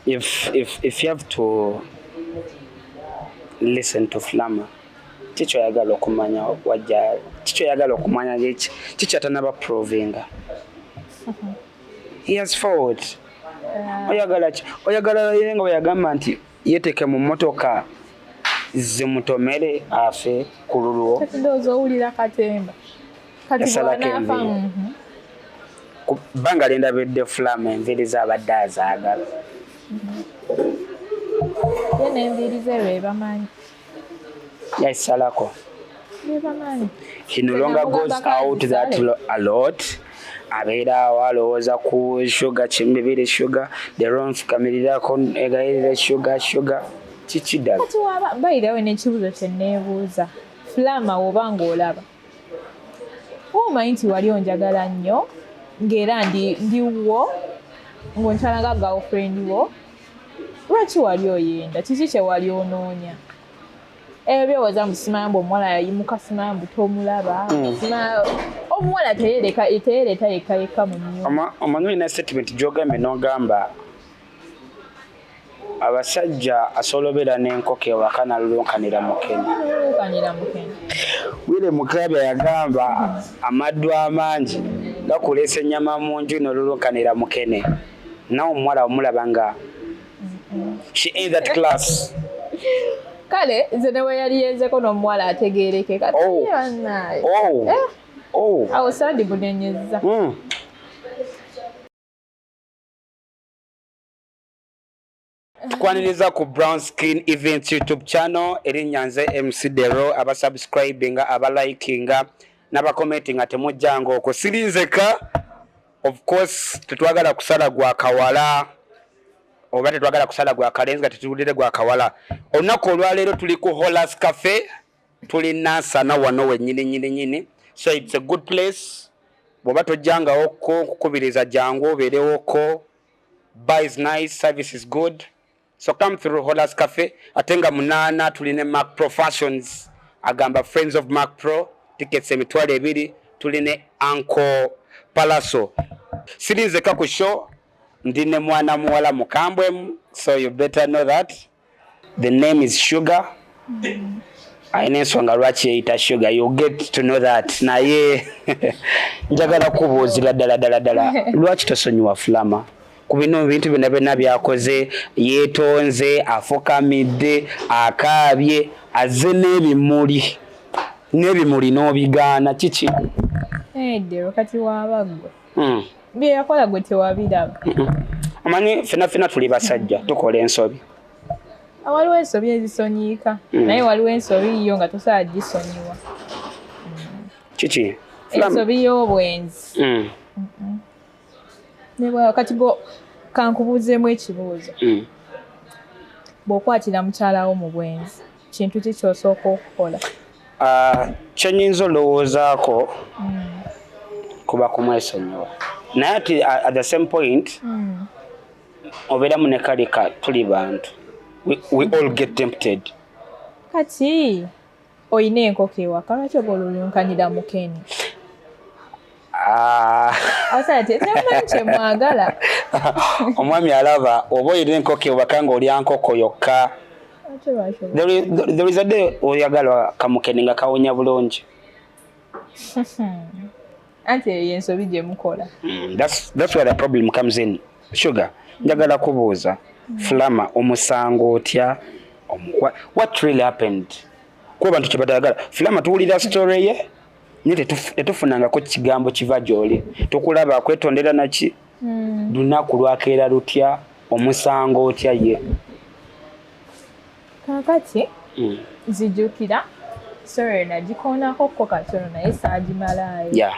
If you have to listen to Flama, kiki oyagala okumanya wajja, kiki oyagala okumanya, kiki atanaba provinga? He has fought. Oyagala ki? Oyagala ye nga bwe yagamba nti yeeteke mu mmotoka zimutomere afe ku lulwo? Kati ndowooza owulira katemba kati. Yasalako bw'anaafa enviiri. Ku bbanga lyendabidde Flama, enviiri zaabadde azaagala. Ye n'enviiri ze beebamanyi. Yazisalako. Beebamanyi. He no longer goes out that a lot. Abeera awo alowooza ku sugar, kimu bibiri sugar, leero nfukamirirako egayirire sugar, sugar kiki ddala? Kati waba bayirawo n'ekibuuzo kye neebuuza, Flama, woba ng'olaba omanyi nti wali onjagala nnyo ng'era ndi wo ng'ontwala nga girlfriend wo, lwaki wali oyenda? Kiki kye wali onoonya? Ebyo byowooza mbu simanya mbu omuwala yayimuka, simanya mbu tomulaba. Simanya omuwala teyereka, teyereeta yekka yekka mu nnyumba. Omanyi olina statement gy'ogambye n'ogamba abasajja asobola obeera n'enkoko ewaka n'alulunkanira mukene. Nolunkanira mukene. Wire Mukabya yagamba amaddu amangi gakuleesa ennyama mu nju n'olulunkanira mukene. Nawe omuwala omulaba nga she in that class. Kale nze ne we yali yenzeko n'omuwala ategeereke kati. Oh. Bannaaye. Oh. Eh. Oh. Awo sandi bunenyezza. Tukwaniriza ku Brown Skin Events YouTube channel. Erinnya nze MC Dero. Abasubscribinga, abalikinga n'abakomentinga, temujjanga okwo sirinzeka. Of course tetwagala kusala gwa kawala oba tetwagala kusala gwa kalenzi nga tetuwulire gwa kawala. Olunaku olwaleero tuli ku Holas Cafe, tuli Nansana wano wennyini nyini nyini. So it's a good place. Bw'oba tojjangawokko, nkukubiriza jangu obeerewokko. Bar is nice, service is good, so come through Holas Cafe. Ate nga 8 tulina Mark Pro Fashions, agamba Friends of Mark Pro, tickets 20,000. Tulina Uncle Palaso. Sirinzeka ku show, ndi ne mwana muwala mukambwemu, so you better know that the name is Sugar. Alina ensonga lwaki yeyita Sugar, you get to know that. Naye njagala kubuuzira ddala ddala ddala, lwaki tosonyiwa Flama ku bino bintu byonna byonna byakoze? Yeetonze, afukamidde, akaabye, azze n'ebimuli, n'ebimuli n'obigaana. Kiki? Eddero kati waaba ggwe bye yakola gwe tewabiraba? Omanyi fena fena tuli basajja, tukola ensobi. Waliwo ensobi ezisonyiika, naye waliwo ensobi yo nga tosobola gisonyiwa. Kiki? Ensobi y'obwenzi. Kati go kankubuuzeemu ekibuuzo. Bw'okwatira mukyalawo mu bwenzi, kintu ki ky'osooka okukola? Ah, kyenyinza olowoozaako kuba kumwesonyiwa, naye ati at the same point obeeramu ne kalika tuli bantu, we all get tempted. Kati oyina enkoko ewaka, lwaki oba olulunkanira mukene? Ah. Abasajja temumanyi kyemwagala. Omwami alaba oba oyina enkoko ewaka ng'olya nkoko yokka. Ate lwaki There is a day oyagala kamukene nga kawonya bulungi. Anti eyo yensobi gye mukola. That's where the problem comes in. Sugar, njagala kubuuza, Flama omusango otya? What really happened? Kuba abantu kye batayagala, Flama tuwulira story ye naye tetufunangako kigambo kiva gy'oli, tukulaba kwetondera naki. Lunaku lwakeera lutya? Omusango otya ye? Kaakati nzijukira story nagikoonako ko katono naye saagimalaayo.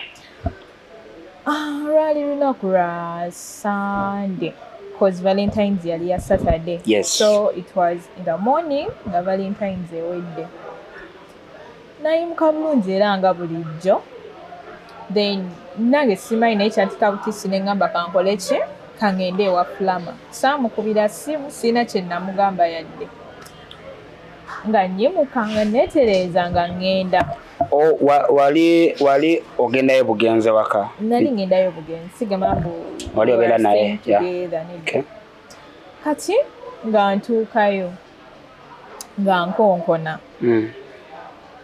Ah, lwali lunaku lwa Sunday, 'cause Valentines yali ya Saturday. So it was in the morning nga Valentines ewedde. Nayimuka bulungi era nga bulijjo, then nange simanyi naye kyantika butisi ne ŋŋamba kankole ki, kaŋŋende ewa Flama. Saamukubira simu, sirina kye namugamba yadde. Nga nnyimuka nga neetereeza nga ŋŋenda. Oh, wali ogendayo bugenze waka? Nali ŋŋendayo bugenzi, sigamba mbu Wali obeera naye, yeah. together, nedda. Okay. Kati nga ntuukayo nga nkonkona.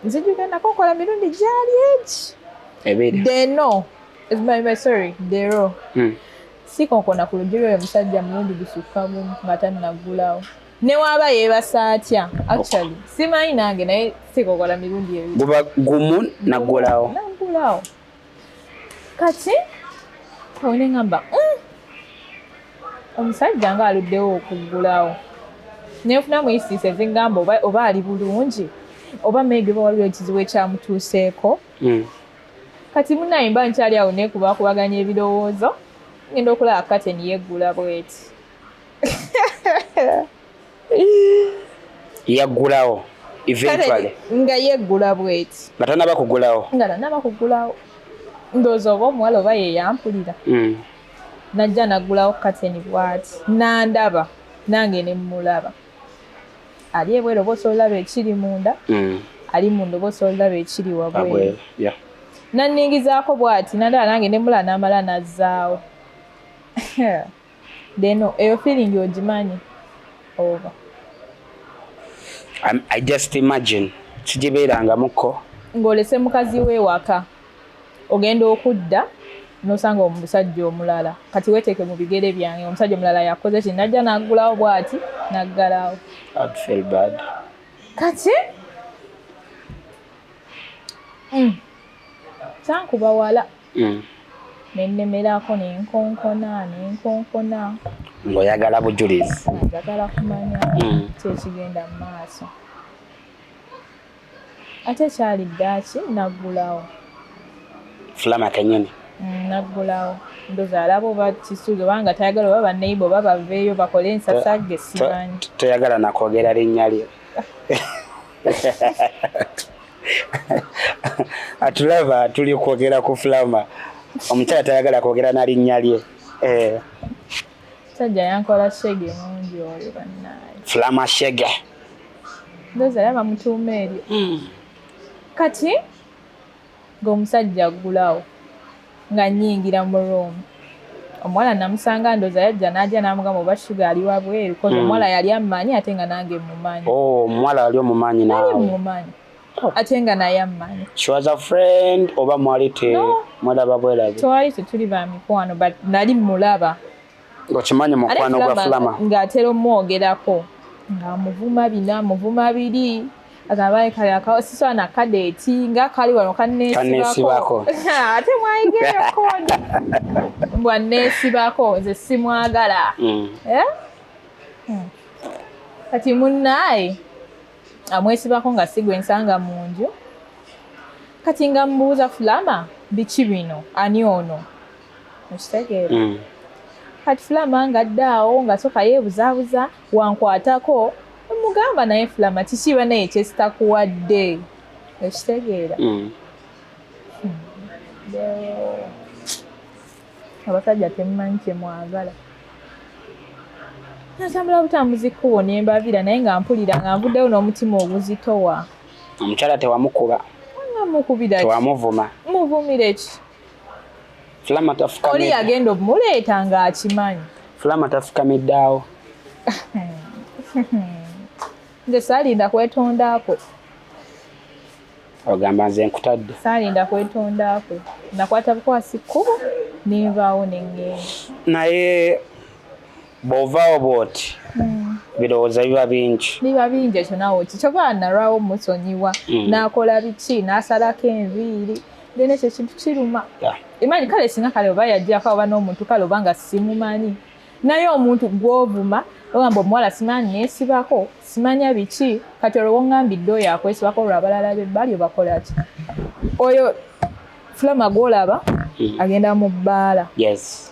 Nzijukira nakonkola mirundi gyali egi Ebiri. Deno, sorry, dero. Sikonkona ku luggi lw'oyo musajja mulundi gusukka gumu nga tannaggulawo. Ne waaba yeebasa atya, actually simanyi nange, naye sikokola mirundi ebiri. Guba gumu naggulawo. Naggulawo. Kati awo ne ŋŋamba, omusajja ng'aluddewo okuggulawo. Nenfunamu instance ezingamba oba ali bulungi, oba maybe oba waliwo ekizibu ekyamutuuseeko. Kati munnaye mba nkyali awo neekubakubaganya ebirowoozo, ngenda okulaba curtain yeggula bweti. Yaggulawo eventually. Nga yeggula bweti. Nga tannaba kuggulawo. Nga tannaba kuggulawo. Ndowooza oba omuwala oba ye yampulira. Najja naggulawo curtain bw'ati. N'andaba, nange ne mmulaba. Ali ebweru oba osobola olaba ekiri munda, ali munda oba osobola olaba ekiri wabweru. Nanningizaako bw'ati, nandaba nange ne mmulaba n'amala n'azzaawo. Then eyo feeling ogimanyi oba? I just imagine sigibeerangamuko. Ng'olese mukazi we waka, ogenda okudda n'osanga omusajja omulala. Kati weeteeke mu bigere byange, omusajja omulala yakoze ki? Najja n'aggulawo bw'ati, n'aggalawo. I'd feel bad. Kati kyankuba wala. Ne nnemerako ne nkonkona, ne nkonkona. Ng'oyagala bujulizi. Njagala kumanya ki ekigenda mu maaso. Ate kyali ddaaki naggulawo. Fulama kennyini. Naggulawo. Ndowooza alaba oba kisuuza oba nga tayagala oba banneighbor oba baveeyo bakole ensasagge simanyi. Toyagala na kwogera linnya lye. Atulaba tuli kwogera ku Fulama. Omukyala tayagala kwogera na linnya lye. Musajja yankola shege mungi oyo bannaaye. Fulama shege. Ndowooza yaba mutuuma eryo. Kati ng'omusajja aggulawo nga nnyingira mu room. Omuwala namusanga ndowooza yajja n'ajja n'amugamba oba Shuga ali wabweru, 'cause omuwala yali ammanyi ate nga nange mmumanyi. Oh, omuwala yali omumanyi Nali naawe. mmumanyi. Ate nga naye ammanyi. She was a friend oba mwali te No. mwalaba bwerabi? Twali tetuli ba mikwano, but nali mmulaba. Ng'okimanyi mukwano gwa Fulama. Ng'atera omwogerako. Ng'amuvuma bino, amuvuma biri. Agamba kale sisobola na kadeeti nga kali wano kanneesibako. Kanneesibako. Ate mwayigeyo kodi. Mbwa nneesibako, nze simwagala. Kati munnaaye amwesibako nga si gwe nsanga mu nju. Kati nga mbuuza Fulama biki bino, ani ono? Okitegeera? Kati Fulama ng'adde awo ng'asooka yeebuzaabuza, wankwatako, mugamba naye Fulama kiki bannaye kyesitakuwadde? Okitegeera? Abasajja temumanyi kye mwagala. Natambula butambuzi kkubo ne mbavira naye nga mpulira nga nvuddeyo n'omutima oguzitowa. Omukyala tewamukuba? Nga mukubira ki? Tewamuvuma? Muvumire ki? Fulama tafukamidde. Oli yagenda okumuleeta ng'akimanyi. Fulama tafukamidde awo. Nze saalinda kwetondaako. Ogamba nze nkutadde. Saalinda kwetondaako. Nakwata bukwasi kkubo ne nvaawo ne ŋŋenda. Naye bw'ovaawo bw'oti birowoozo biba bingi. Biba bingi ekyo naawe ki kyova nalwawo musonyiwa. N'akola biki n'asalako enviiri. Then ekyo ekintu kiruma. Imanyi kale singa kale oba yajjako oba n'omuntu kale oba nga simumanyi. Naye omuntu gw'ovuma ogamba omuwala simanyi neesibako simanya biki kati olwo wongambidde oyo akwesibako olwo abalala b'ebbali obakola ki? Oyo Fulama gw'olaba agenda mu bbaala.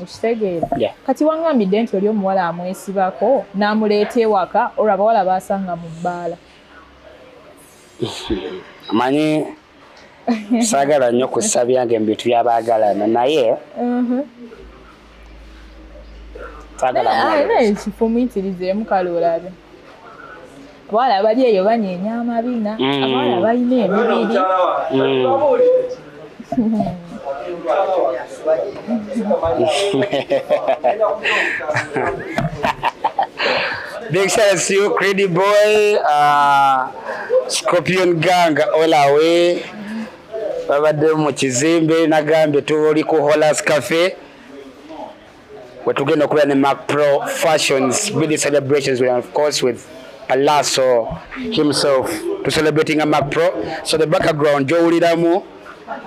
Okitegeera? Kati wangambidde nti oli omuwala amwesibako n'amuleeta ewaka olwo abawala baasanga mu bbaala. Amanyi saagala nnyo kussa byange mu bintu by'abaagalana naye saagala Naye kifumiitirizeemu kale olabe. Abawala bali eyo banyeenya amabina, abawala balina emibiri. Big shout out to you, Credit Boy, Scorpion Gang all away. Babadde mu kizimbe, nagambye tuli ku Holas Cafe wetugenda okubeera ne Mac Pro Fashions birthday celebrations with, of course, with Palazzo himself to celebrating a Mac Pro. So the background gy'owuliramu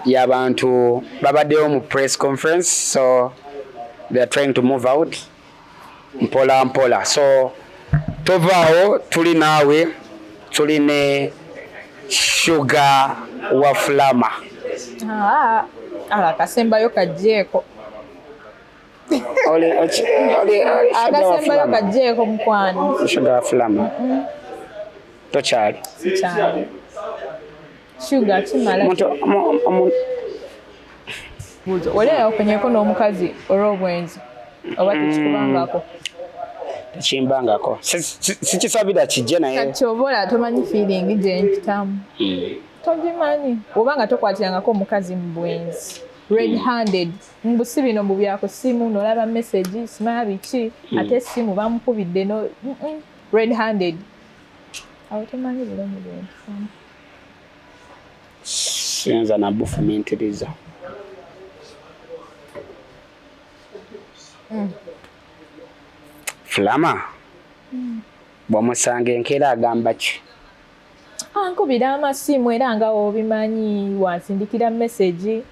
y'abantu babaddewo mu press conference, so they are trying to move out mpola mpola. So tovaawo, tuli naawe, tuli ne Sugar wa Flama. Ah, ala akasembayo kajjeeko. Oli Sugar wa Akasembayo Flama. kajjeeko, mukwano. Sugar wa Flama tokyali? Sikyali Sugar, kimala. Omuntu Oli ayawukanyeko n'omukazi olw'obwenzi oba tekikubangako? Tekimbangako. Sikisabira kijje, naye Kati oba olaba tomanyi feeling gye mpitamu. Togimanyi oba nga tokwatirangako omukazi mu bwenzi red handed, mbu si bino, mbu byaku simu nolaba message, simanya biki, ate essimu bamukubidde no red handed, awo tomanyi bulungi bwempitamu. Siyinza nabufumiitiriza. Flama bw'omusanga enkeera agamba ki? Ankubira amasimu era nga wobimanyi wansindikira message,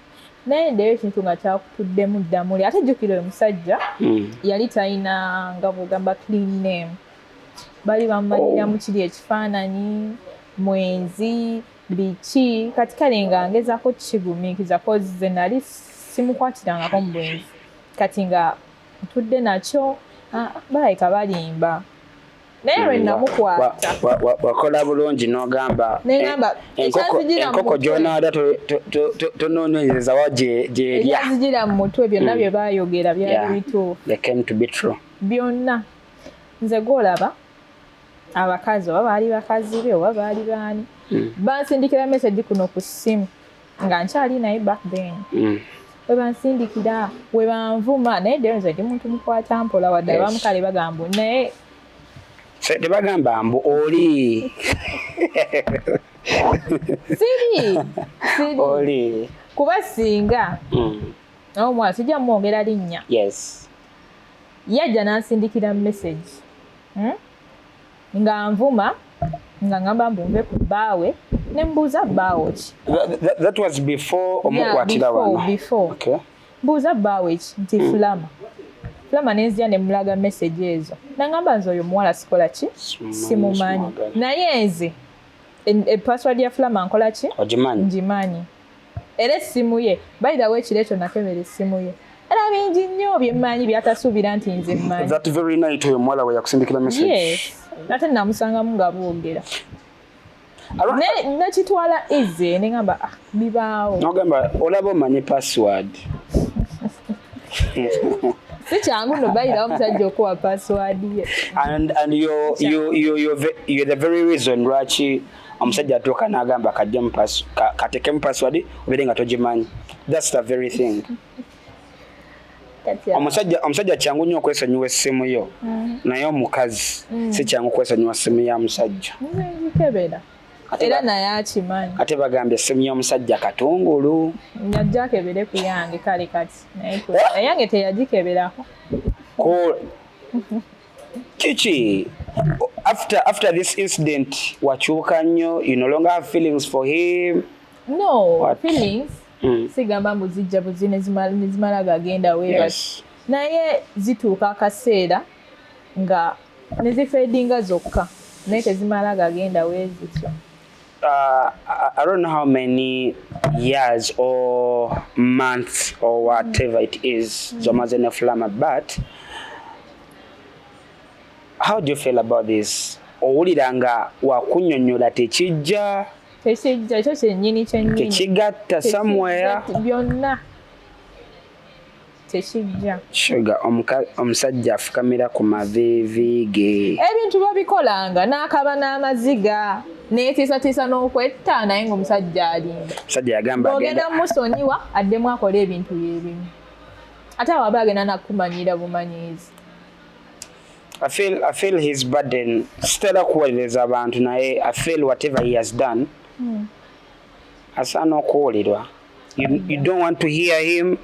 naye ndeyo ekintu nga kyakutuddemu ddamuli. Ate jjukira oyo musajja yali talina, nga bwogamba, clean name. Bali bamumanyira mu kiri ekifaananyi, mwenzi, biki. Kati kale nga ngezaako kukigumiikiza, 'cause ze nali simukwatirangako mu bwenzi. Kati nga ntudde nakyo, ah, balabika balimba, naye lwe namukwata Wakola bulungi n'ogamba Nengamba, ekyanzijira mu enkoko mutwe. gy'onaada tonoonyerezawa gyerya. Ebyanzijira mu mutwe byonna bye baayogera byali bituufu. They came to be true. Byonna. Nze gwolaba abakazi, oba baali bakazi be oba baali baani, bansindikira message kuno ku ssimu nga nkyali naye back then. We bansindikira, we banvuma, naye ddero nze ndi muntu mukwata mpola, wadde abamu kale bagamba, naye Tebagamba mbu oli siri siri oli kuba singa omwana, sijja mwongera linnya, yajja n'ansindikira message, Nga nvuma, nga ngamba mbu nve ku bbaawe, ne mbuuza, bbaawo ki? That was before omukwatira Before, wano? Before. Mbuuza, bbaawe ki? Nti Fulama, Fulama. Nenzija ne mulaga message ezo, nangamba nze oyo omuwala sikola ki? Simumanyi, Simumanyi. Simwagala. Naye nze password ya Fulama nkola ki? Ogimanyi? Ngimanyi, era essimu ye, by the way, ekiro ekyo nakebera essimu ye, era bingi nnyo byemmanyi byatasuubira nti nze mmanyi. That very night oyo omuwala we yakusindikira message? Yes, ate namusangamu nga boogera. Nekitwala easy, neŋamba, ah, bibaawo. Nogamba olaba omanyi password. Si kyangu no bayirawo omusajja okuwa password ye. And you're the very reason lwaki omusajja atuuka n'agamba kajjemu katekemu password obeere nga togimanyi. That's the very thing. Kati Omusajja kyangu nnyo okwesonyiwa essimu yo, naye omukazi si kyangu kwesonyiwa ssimu ya musajja. Nze ngikebera. Era naye akimanyi. Ate bagambye essimu y'omusajja katungulu. Najja akebere ku yange kale kati, naye eyange teyagikeberako. Kiki, after this incident wakyuka nnyo? You no longer have feelings for him? No. What? Feelings sigamba mbu zijja buzi ne zimala gagenda weebati, naye zituuka akaseera nga ne zifadinga zokka, naye tezimala gagenda weezityo. I don't know how many years or months or whatever it is zomaze ne Flama, but how do you feel about this? Owulira nga wakunnyonnyola tekijja? Tekijja, ekyo kyennyini kyennyini. Tekigatta somewhere? Tekijja, byonna tekijja. Sugar, omusajja afukamira ku maviivi ge. Ebintu babikolanga n'akaba n'amaziga, neetiisatiisa n'okwetta, naye ng'omusajja alimba. Omusajja yagamba Bw'ogenda agenda musonyiwa, addemu akole ebintu byebimu, ate awo aba agenda nakumanyira bumanyiizi. I feel his burden. Sitera kuwuliriza abantu, naye I feel whatever he has done, asaana okuwulirwa. You don't want to hear him.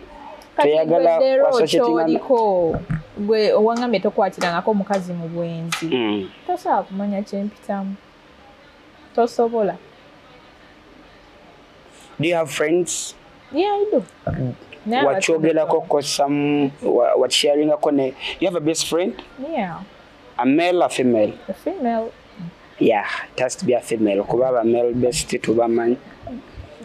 Kati Toyagala gwe leero associating kyoliko, gwe owangambye tokwatirangako omukazi mu bwenzi. Tosobola kumanya kyempitamu, tosobola. Do you have friends? Yeah, I do. Naye Wakyogerako ko some wakisharingako ne, you have a best friend? Yeah. A male or female? A female. Yeah, it has to be a female, kuba aba male best tubamanyi.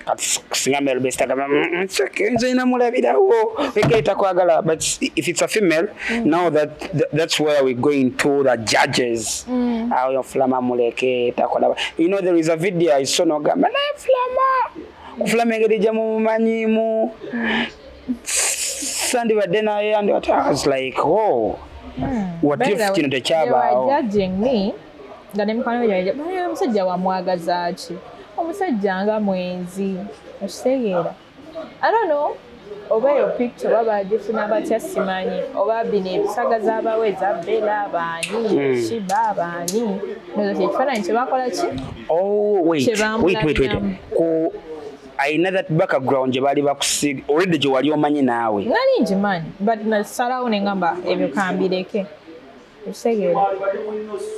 Kati singa male best agamba, it's okay, nze namulabirawo wekaita kwagala," but if it's a female, now that's where we go into the judges. Awo Flama muleke takola. There is a video I saw, nogamba naye Flama, kuflama engeri gye mumumanyimu, sandibadde naye and what. I was like, "Oh, what By if the way, kino tekyabaawo?" they were judging me nga ne mikwano gyange, "Naye omusajja wamwagaza ki? Omusajja nga mwenzi." Okitegeera? I don't know oba eyo picture oba bagifuna batya, simanyi, oba bino ebisaga z'abawe eza Bella baani, Shiba baani, noza ekifaananyi kyebakola ki. Oh, wait, Kye wait, wait, wait. bamulabiramu. Ku ayina that background gye baali bakusiga already, gye wali omanyi naawe. Nali ngimanyi, but nasalawo ne ngamba ebyo kambireke. Okitegeera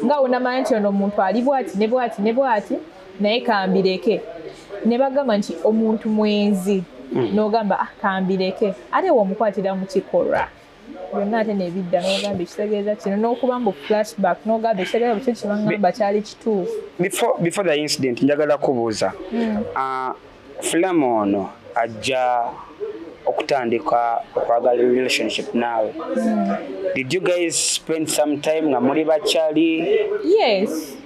nga wonamanyi nti ono omuntu ali bwati ne bwati ne bwati, naye kambireke. Ne bagamba nti omuntu mwenzi, n'ogamba, "Ah, kambireke." Ate womukwatira mu kikolwa byonna, ate nebidda, n'ogamba ekitegeeza kino, n'okuba mbu flashback, n'ogamba ekitegeeza bukyo kyebagamba kyali kituufu. Before the incident, njagala kubuuza, Flama ono ajja okutandika okwagala relationship naawe, did you guys spend some time nga muli bakyali? Yes.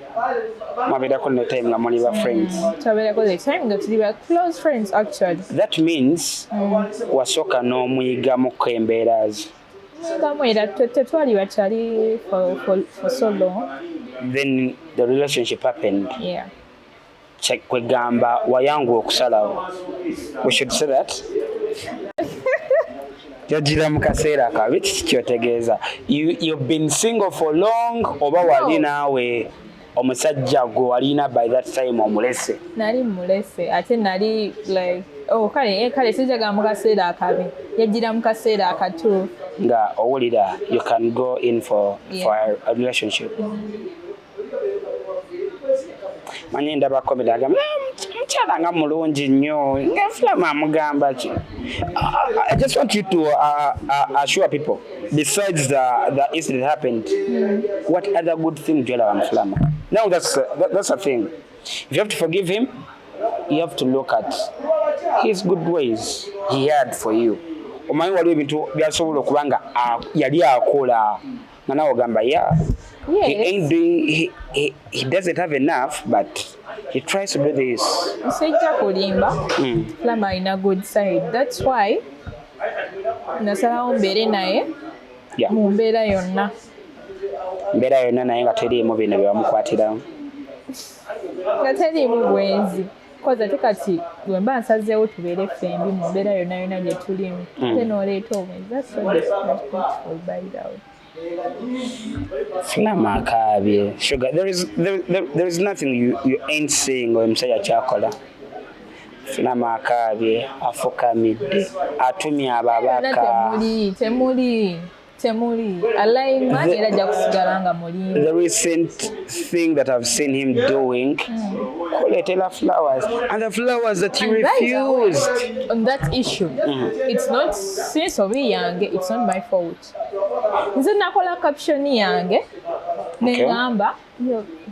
Mwabeerako ne time nga muli ba friends? Twabeerako the time nga tuli ba close friends, actually. That means wasooka n'omuyigamuko embeera ze. Ngamu era tetwali bakyali for so long. Then the relationship happened. Yeah. Kwegamba wayanguwa okusalawo, we should say that yagira mu kaseera kabi. Kiki kyotegeeza? You've been single for long, oba wali No. naawe omusajja gwe walina by that time omulese? Nali mulese, ate nali like, oh, kale kale sijagamba mu kaseera akabi, yagira mu kaseera akatuufu. Nga owulira you can go in for, for a relationship. Manyi ndaba comedy agamba, "Ah, mukyala nga mulungi nnyo," nga Flama amugamba ki. I just want you to assure people, besides the incident happened, what other good thing gyolaba mu Flama? Now that's a thing. If you have to forgive him, you have to look at his good ways he had for you. Omanyi waliwo ebintu byasobola okuba nga yali akola nga nawe ogamba, "Yeah, he ain't doing, he doesn't have enough, but he tries to do this." Sijja kulimba. Flama alina good side, that's why nasalawo mbeere naye mu mbeera yonna. Mbeera yonna, naye nga teriimu bino bye bamukwatiramu. Nga teriimu bwenzi, koza ate kati bwe mba nsazeewo tubeere ffembi mu mbeera yonna yonna gye tulimu, ate n'oleeta obwenzi, that's so disrespectful, by the way. Flama akaabye. Sugar, there is nothing you ain't seeing oyo omusajja kyakola. Flama akaabye, afukamidde, atumye Byonna ababaka. Temuli, temuli, temuli. A lying man era ajja kusigala nga mulimba. The recent thing that I've seen him doing, kuleetera flowers, and the flowers that you And by the way, refused. On that issue, it's not si nsobi yange, it's not my fault. Nze nakola caption yange neŋŋamba,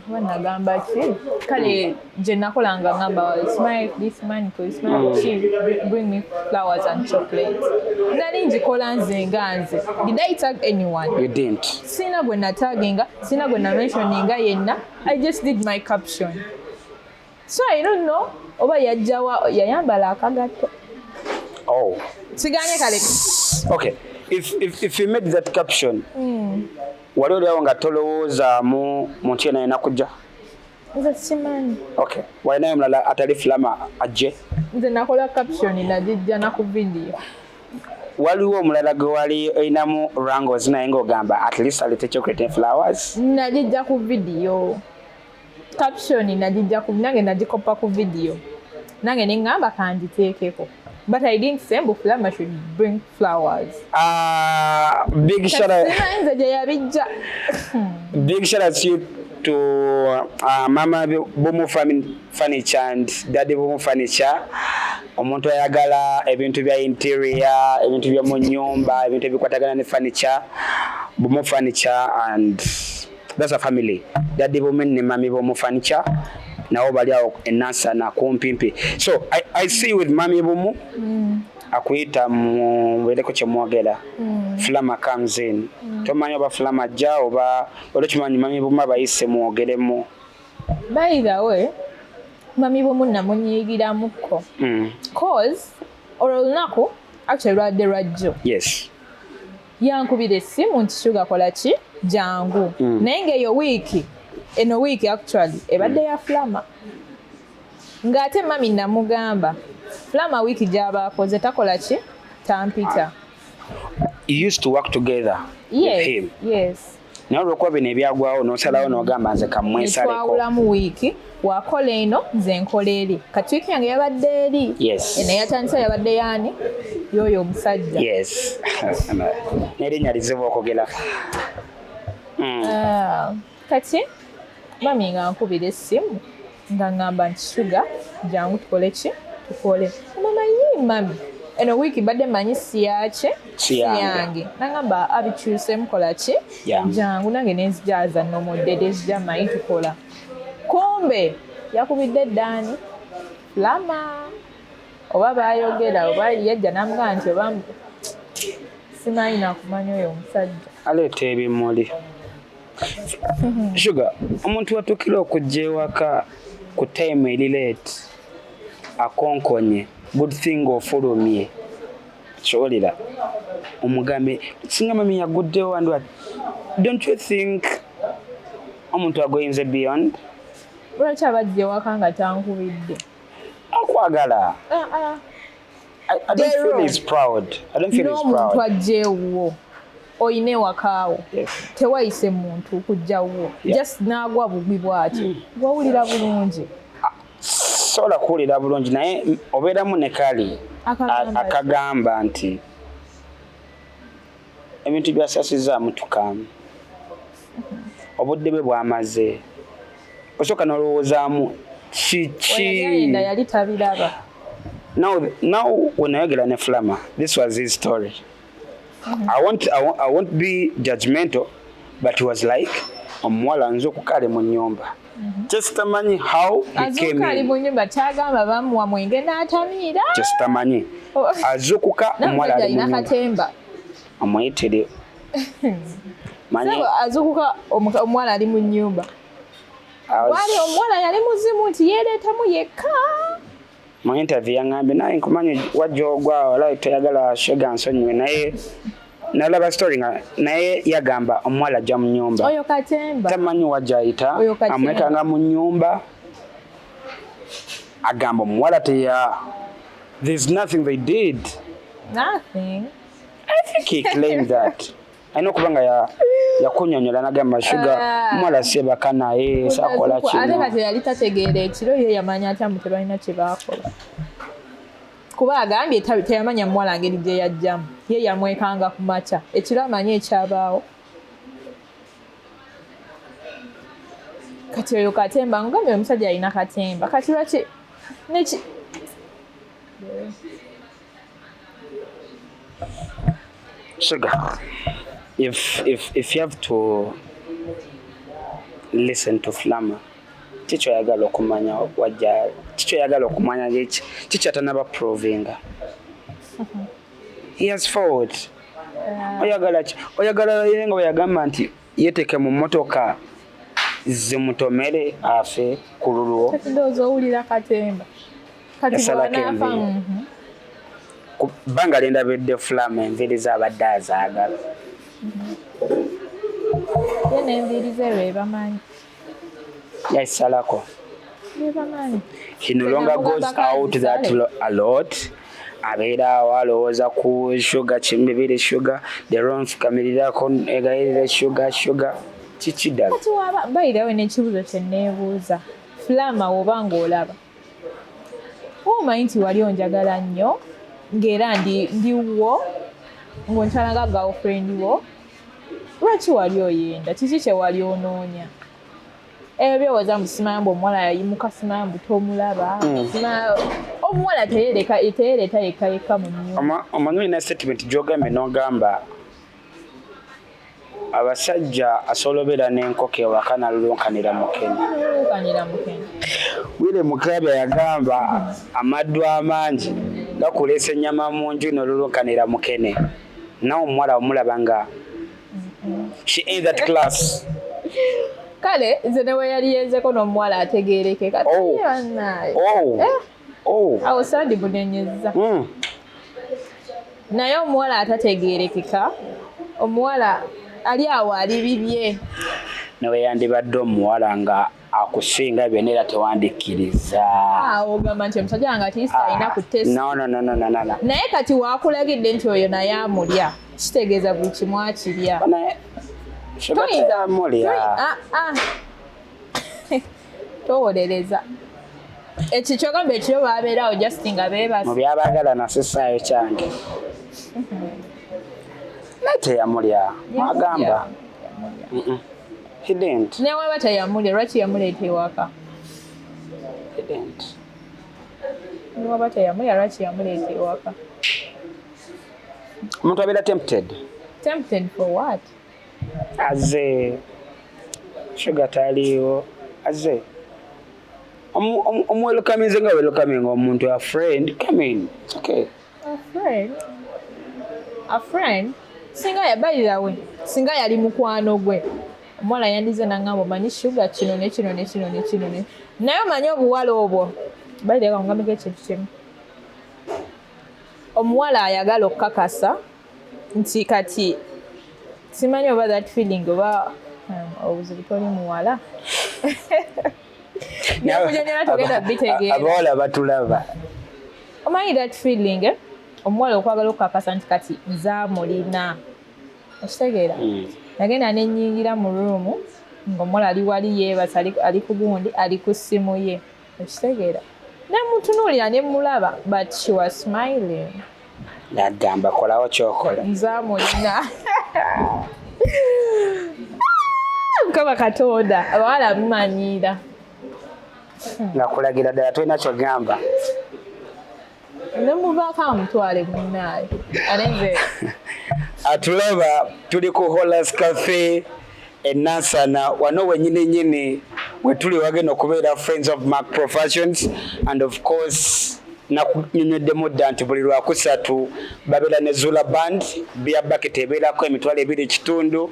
oba nagamba ki, kale gye nakola nga ŋŋamba, "Smile, this man could smile, she bring me flowers and chocolate." Nali ngikola nze nga nze. Did I tag anyone? You didn't. Sina gwe nataginga, sina gwe namentioninga yenna. I just did my caption, so I don't know oba yajjawa yayambala akagatto. Oh. Siganye kale. Okay. If you made that caption, wali oliawo nga tolowoozaamu muntu yenna alina kujja? Nze simanyi. Okay. Walinayo omulala atali Flama ajje? Nze nakola caption, nagijja na ku video. Waliwo omulala gwe wali olinamu wrangles naye ng'ogamba at least alete chocolate and flowers? Nagijja ku video, caption nagijja ku, nange nagikopa ku video, nange neŋŋamba kangiteekeko, but I didn't say mbu Flama should bring flowers. Big shout out, simanyi nze gye yabijja. Big shout out to you, to Mama Bumu Furniture and Daddy Bumu Furniture. Omuntu ayagala ebintu bya interior, ebintu bya mu nyumba, ebintu ebikwatagana ne furniture, Bumu Furniture, and that's a family. Daddy Bumu ne Mami Bumu Furniture nabo bali awo enansana kumpimpi. So I see with Mami Bumu akuyita mubeereko kyemwogera. Flama comes in. Tomanyi oba Flama ajja oba olwokimanyi Mami Bumu abayise mwogeremu. By the way, Mami Bumu namunyiigiramuko, cause olwo olunaku actually lwadde lwajjo. Yankubira essimu nti, "Sugar, kola ki, jangu." Naye ng'eyo wiiki, eno wiiki actually ebadde ya Flama, ng'ate mami namugamba Flama wiiki gy'aba akoze takola ki, tampita. You used to work together with Yes. him? Yes. Naye olwokuba bino ebyagwawo n'osalawo n'ogamba nze kamwesaleko. Netwawulamu wiiki, wakola eno, nze nkola eri. Kati wiiki yange yabadde eri. Eno yatandise yabadde yaani, yoyo omusajja. Yes, n'erinnya lizibu okwogera. Ah, kati mami nga nkubira essimu nga ŋŋamba nti, "Sugar, jangu tukole ki, tukole." Mama yi, mami, eno wiiki mbadde manyi siyaki. Si yange. Nagamba abikyuse, mukola ki. Jangu. Jangu. Nange nenzijaza nomodde tezija manyi tukola. Kumbe yakubidde eddaani Lama oba bayogera oba yajja namugamba nti oba simanyi nakumanya oyo omusajja. Aleeta ebimuli. Sugar, omuntu watuukira okujja ewaka ku time eri late, akonkonye, good thing ofulumye, kiwulira omugambe singa mami yaguddewo and what, don't you think omuntu agoyinze beyond? Lwaki abajja ewaka nga tankubidde? Akwagala. Ah, ah. I don't feel Dero. he's proud. I don't feel he's N'omuntu proud. ajja ewuwo, oyina ewakaawo, tewayise muntu kujja wo, just n'agwa bubi bwatyo, wawulira bulungi? Sobola kuwulira bulungi, naye obeeramu ne kali Akagamba ki? Akagamba nti ebintu byasasizaamu tukaamu obudde bwe bwamaze, osooka n'olowoozaamu kiki. Oyo yali yali tabiraba. Now when nayogera ne Flama, this was his story. I won't be judgmental, but he was like, omuwala nze okukale mu nnyumba, just tamanyi how he came Azuuka ali in. mu nyumba, kyagamba bamuwa mwenge n'atamiira. Just tamanyi azuukuka omuwala namusajja ali mu alina nnyumba. Katemba. Amuyitire manyi. Sebo, azuukuka omuwala ali mu nyumba. Wali omuwala yali muzimu nti yeereetamu yekka. Mu interview yaŋŋambye, naye nkumanyi wajja ogwa wala toyagala Sugar nsonyiwe, naye nalaba story nga naye yagamba omuwala ajja mu nyumba. Oyo katemba. Tamanyi wajja ayita. Oyo katemba. Amulekanga mu nyumba, agamba omuwala teya, there's nothing they did. Nothing. I think he claimed that alina okuba nga yakunyonyola nagamba, "Sugar, Ah. omuwala sebaka naye sakola Ate kino." kati yali tategeera ekiro, ye yamanya atya mbu tebalina kye baakola? Kuba agambye teyamanya muwala ngeri gye yajjamu, ye yamwekanga ku makya, ekiro amanyi ekyabaawo. Kati oyo katemba, ngambye omusajja alina katemba. Kati lwaki neki? Sugar, if you have to listen to Flama, kiki oyagala okumanya wajja, kiki oyagala okumanya, kiki atanaba provinga he has fought? Oyagala ki? Oyagala ye nga bwe yagamba nti yeeteke mu mmotoka zimutomere afe ku lulwo? Kati ndowooza owulira katemba kati. Yasalako bw'anaafa enviiri. Ku bbanga lyendabidde Flama, enviiri zaabadde azaagala. Ye n'enviiri ze beebamanyi. Yazisalako. Beebamanyi. He no longer goes out that a lot. Abeera awo alowooza ku Sugar, kimbibiri Sugar, leero nfukamirirako egayirire Sugar. Sugar kiki ddala? Kati waba bayirawe n'ekibuuzo kye neebuuza, Fulama, woba ng'olaba oba omanyi nti wali onjagala nnyo ng'era ndi wo, ng'ontwala nga girlfriend wo, lwaki wali oyenda? Kiki kye wali onoonya? Ebyo byowooza mbu simanya mbu omuwala yayimuka, simanya mbu tomulaba. Simanya omuwala teyereka, teyereeta yekka yekka mu nnyumba. Omanyi olina statement gy'ogambye n'ogamba abasajja asobola obeera n'enkoko ewaka n'alulunkanira mukene. Kanira mukene. Wire Mukabya yagamba amaddu amangi gakuleesa ennyama mu nju n'olulunkanira mukene. Nawe omuwala omulaba nga she in that class. Kale nze ne we yali yenzeko n'omuwala ategeereke kati. Oh. Bannaaye. Oh. Eh. Oh. Awo sandi bunenyezza. Naye omuwala atategeerekeka, omuwala ali awo ali bibye. Newe yandibadde omuwala nga akusinga byonna era tewandikkiriza. Awo ogamba nti omusajja wange at least alina ku taste. No, no, no, no, no, no, no. Naye kati waakulagidde nti oyo naye amulya, kitegeeza buli kimu akirya. Naye Sugar teyamulya. Ah, ah. Towolereza ekyo kyogamba, ekiro babeerawo just nga mu beebase. Byabagala nasisaayo kyange, naye teyamulya mwagamba. Yamulya. He didn't. Newaba teyamulya, lwaki yamuleeta ewaka? He didn't. Newaba teyamulya, lwaki yamuleeta ewaka? Omuntu abeera tempted. Tempted for what? Aze Sugar taliiwo, aze omuwelcominze nga welcoming omuntu, a friend coming, okay. A friend, a friend. Singa yabalirawe, singa yali mukwano gwe, omuwala yandize nangamba, omanyi Sugar kino ne kino ne kino ne kino ne, naye omanyi obuwala obwo balireka ngambeko ekintu kimu. Omuwala ayagala okukakasa nti kati simanyi oba that feeling oba obuzibu toli muwala. Byakunyonyola togenda bitegeera. Abawala batulaba. Omanyi that feeling, eh? Omuwala okwagala okukakasa nti kati nzaamulina, okitegeera? Nagenda nenyingira mu room ng'omuwala ali wali yeebase, ali ku gundi, ali ku ssimu ye, okitegeera? Nemutunuulira nemulaba, but she was smiling. Nagamba kolawo kyokola. Nzaamulina. Mukama Katonda, abawala mumanyiira. Nga kulagira ddala tolina kyogamba. Nemuvaako amutwale munaayo, ate nze Atulaba, tuli ku Holas Cafe enansana wano wenyini nyini wetuli wagenda okubeera Friends of Mark Professions. And of course nakunyonyoddemu dda nti buli lwakusatu babeera ne Zula Band. Beer bucket ebeerako 2500,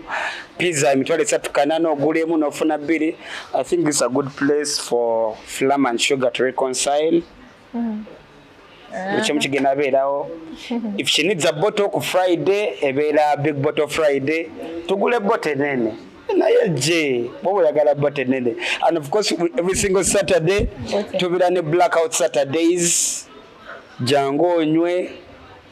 pizza 3800, ogula emu n'ofuna bbiri. I think it's a good place for Flam and Sugar to reconcile. Buli kimu kigenda beerawo. If she needs a bottle, ku Friday ebeera Big Bottle Friday, tugule bottle enene naye je bwoba oyagala bottle enene. And of course every single Saturday tubeera ne Blackout Saturdays. Jangu onywe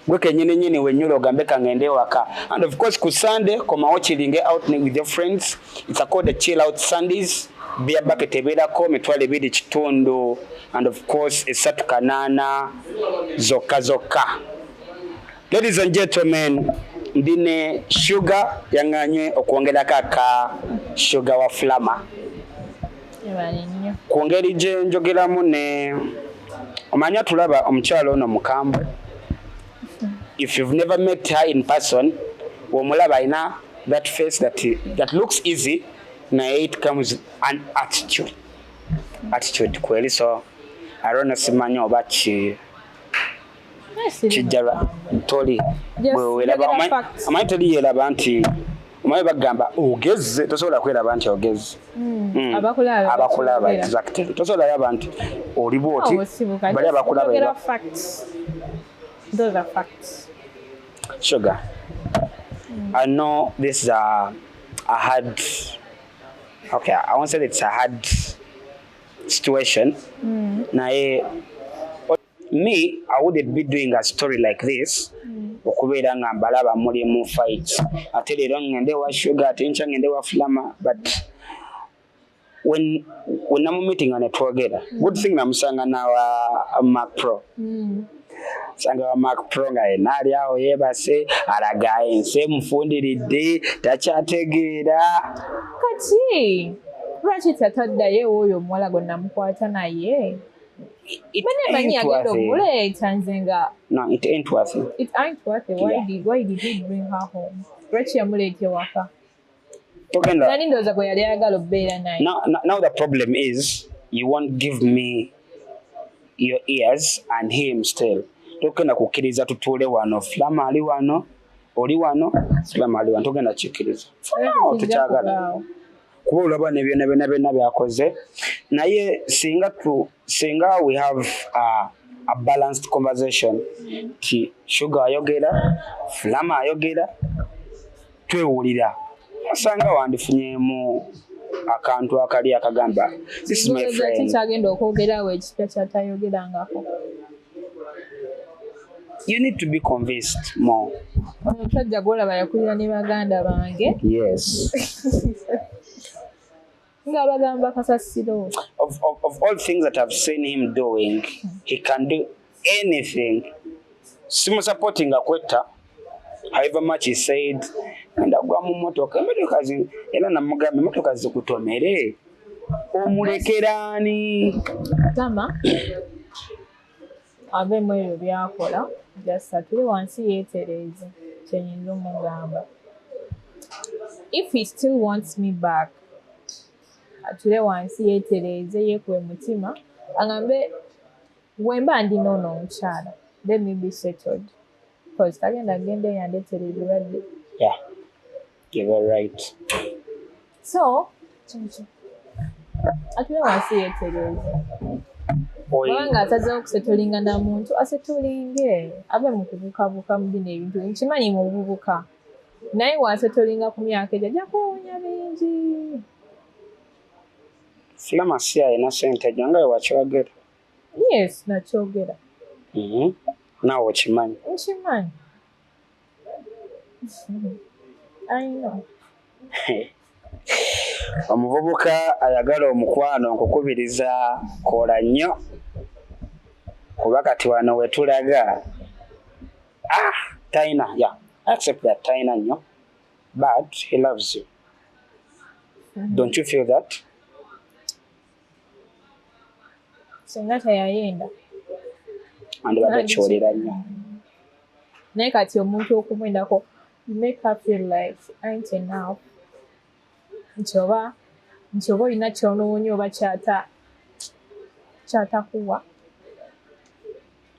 gwe kenyini nyini wenyula ogambe kangende ewaka. And of course ku Sunday komawo chillinge out with your friends. It's a called the Chill Out Sundays. Beer bucket ebeerako 2500 and of course 3800 zokka zokka. Ladies and gentlemen, ndine Sugar, yaŋŋanye okwongerako aka Sugar wa Flama. Ebale nnyo. Ku ngeri gye njogeramu ne omanyi atulaba, omukyalo ono mukambwe. If you've never met her in person, womulaba alina that face that looks easy, naye it comes with an attitude, attitude kweri. So I don't know, simanyi oba ki kijja toli. Just Bwe weeraba, njogera facts. Omanyi teri yeeraba nti omanyi bagamba ogeze, tosobola kweraba nti ogeze. Abakulaba abakulaba bakyogera. Exactly, tosobola laba nti oli bwoti. Awo sibuka. Bali abakulaba Njogera facts. Those are facts. Sugar, I know this is a hard, okay, I won't say it's a hard situation, naye Me, I wouldn't be doing a story like this okubeera nga mbalaba muli mu fight, ate leero ngende wa Sugar, ate nkya ngende wa Flama. But when namumeetinga ne twogera, good thing namusanga nawa Mac Pro. Sanga wa Mac Pro nga yenna ali awo yeebase, alaga ensi emufundiridde, takyategeera. Kati lwaki tataddayo oyo omuwala gwe namukwata naye? It Bane manyi ain't agenda worth it. omuleeta nze nga No, it ain't worth it. It ain't worth it. Why did he bring her home? Lwaki yamuleeta ewaka? Togenda. Nani ndowooza gwe yali ayagala okubeera naye. Now the problem is you won't give me your ears and him still. Togenda kukkiriza tutuule wano, Flama ali wano, oli wano, Flama ali wano, togenda kikkiriza. For now, Kijja tukyagala. kubaawo. Kuba olaba ne byonna byonna byonna byakoze, naye singa we have a balanced conversation ti Sugar ayogera, Flama ayogera, twewulira, osanga wandifunyemu akantu akali akagamba, "This is my Ndowooza friend." kikyagenda okwogerawo ekipya kyatayogerangako. You need to be convinced more. Ono omusajja gwolaba yakulira ne baganda bange. Yes. Nga bagamba kasasiro. Of all things that I've seen him doing, he can do anything. Simusupportinga kwetta, however much he said ngenda kugwa mu motoka, emotoka era namugamba emotoka zikutomere omulekeraani. Tama avemu ebyo byakola, just atule wansi yeetereeze, kyenyinza omugamba. If he still wants me back, atule wansi yeetereeze, yeekuwe mutima, agambe wemba ndi noono omukyala, let me be settled, because tagenda genda eyandeetera ebirwadde. Yeah, you're right. So kyekyo, atule wansi yeetereeze. Kubanga asazeewo okusettlinga na muntu, asettlinge, ave mu kubukabuka mu bino ebintu. Nkimanyi mububuka, naye wasettlinga ku myaka egyo ajja kwewunya bingi. Flama si alina sente gyo nga wewakyogera? Yes, nakyogera. Naawe okimanyi. Nkimanyi. I know. Omuvubuka ayagala omukwano, nkukubiriza kola nnyo, kuba kati wano wetulaga, ah, talina. Yeah, accept that talina nnyo, but he loves you. Don't you feel that? Singa teyayenda. Andibadde kyolera nnyo. Naye kati omuntu okumwendako, you make her feel like ain't enough, nti oba olina kyonoonya oba kyatakuwa.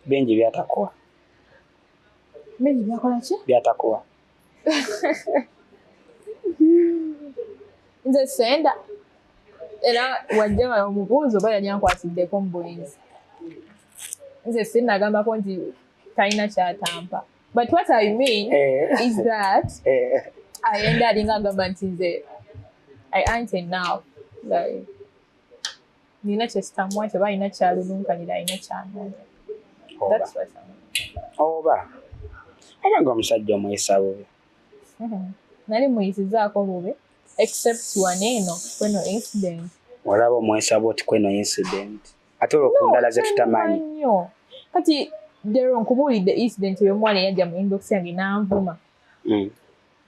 Bingi byatakuwa. Bingi byakola ki? Byatakuwa. Nze senda era wajja omubuuzi oba yali ankwatiddeko mu bwenzi. Nze sinnagambako nti talina kyatampa, but what I mean is that ayenda alinga agamba nti nze I ain't enough, like nina kyesitamuwa kyoba alina kyalulunkanira, alina kyanoonya. Oba. That's what I mean. Oba nga omusajja omuyisa bubi. Nali muyisizaako bubi except wano eno kweno incident. Olaba omuyisa bwoti kweno incident, ate olwo ku ndala ze tutamanyi? Nnyo. Kati lero nkubuulidde incident ey'omuwala eyajja mu inbox yange n'anvuma.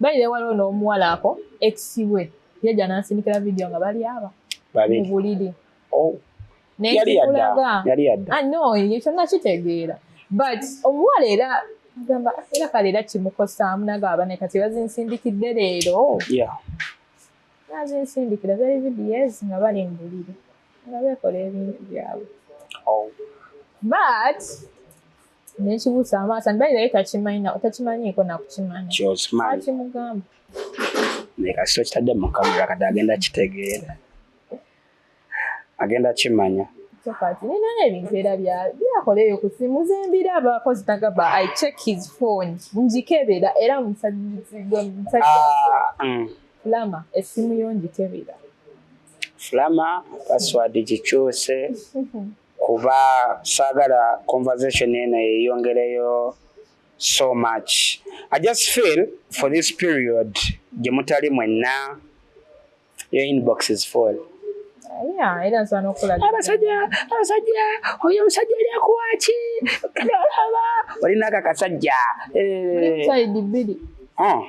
Bayire waliwo n'omuwala ako ex we yajja n'ansindikira video nga bali aba mu Babiri. buliri. Oh. Yali yadda. Nenkikulaga. Yali yadda. Ah, no, ekyo nakitegeera, but omuwala era agamba era kale era kimukosaamu nagaba ne kati bazinsindikidde leero. Nazinsindikira zali videos nga bali mu buliri nga beekola ebintu byabwe. But nekibuusa amaaso nti bayirayo takimanyi takimanyiiko nakukimanya. Kyokimanyi. Akimugamba. Naye kasita okitadde mu kamera, kati agenda kitegeera, agenda kimanya. So kati nina ebintu era byakola eyo ku simu zembiraba, 'cause nagamba I check his phone, ngikebera era musajja. Ah. Flama, essimu yo ngikebera. Flama, password gikyuse. Kuba saagala conversation eno yeyongereyo so much. I just feel for this period gye mutali mwenna, your inbox is full. Yeah, era nsobola n'okulaga. Abasajja, oyo omusajja ali akuwaki? Olaba olina ako akasajja. Eh, side bbiri. Oh,